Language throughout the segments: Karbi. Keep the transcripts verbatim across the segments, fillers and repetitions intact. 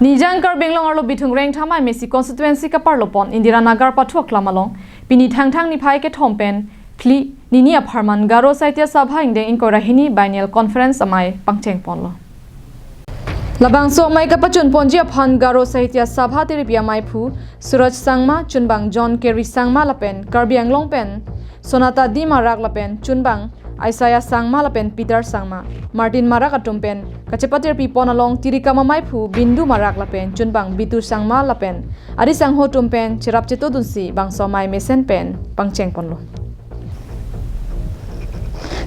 Nijang Karbi Anglong arlo Bithung Rengthama M A C constituency kaparlopon Indira Nagar pathu aklam along pini Thangthang niphai kethom pen phli nini apharman Garo Sahitya Sabha ingdeng ingkoi ra hini biennial conference amei pangchengponlo. Labangso amei kapachunponji aphan Garo Sahitya Sabha tiripi amaiphu Suraj Sangma, chunbang John Kerry Sangma lapen Karbi Anglong pen Sonata D Marak lapen chunbang Isaiah Sangma lapen Peter Sangma, Martin Marak atum pen kachepatirpipon along tirikam amaiphu Bindu Marak lapen chunbang Bitu Sangma lapen ari sangho atum pen cherap chetodunsi bangso amei mesen pen pangchengponlo.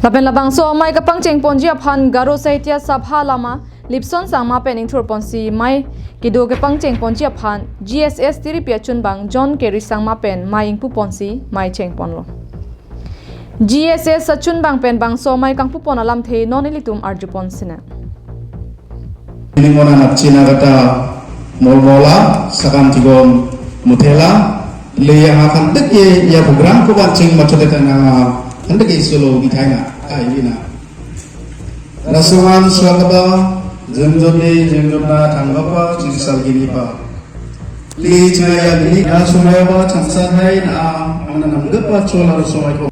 Lapen labangso amei kapangchengponji aphan Garo Sahitya Sabha lama Lipson Sangma pen ingthurponsi amei kedo kepangchengponji aphan G S S tiripi achunbang John Kerry Sangma pen amei ingpuponsi amei chengponlo. G S S achunbang pen bangso amei kangpupon alamthe non ilitum arjupon sinang. Ini mona napchina kata molmola sakam tigom muthela le yang akan tek ye ya program ko ban ching macet tana kan tek ye solo di thai na ai ni na. Rasungan suakaba jengjomi jengjomna thanggapa chingsal gini pa. Li chaya gini na sumaya ba changsa hai na ang na namgapa chola rusumai ko.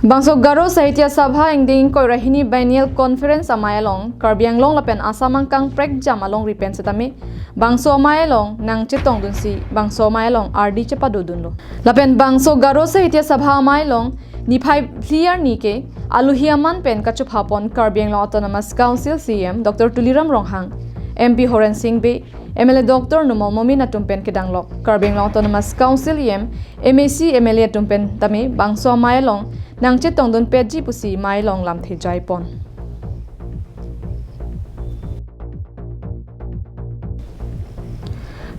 Bangso Garo Sahitya Sabha ingdeng ingkoi ra hini biennial conference amei along Karbi Anglong lapen Assam angkang prekjam alongri pen setame bangso amei along nangchetongdunsi bangso amei along ardi chepadodunlo. Lapen bangso Garo Sahitya Sabha amei along niphai phli arni ke aluhi aman pen kachophapon Karbi Anglong Autonomous Council C E M Doctor Tuliram Ronghang, M P Horen Sing Bey, M L A Doctor Numal Momin atum pen kedanglok Karbi Anglong Autonomous Council E M, M A C, M L A atum pen tame bangso amei along nangchetongdunpetji pusi amei along lamthe jaipon.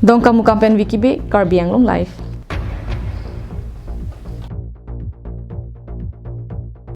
Dongkamukam pen Vicky Bey, Karbi Anglong Live.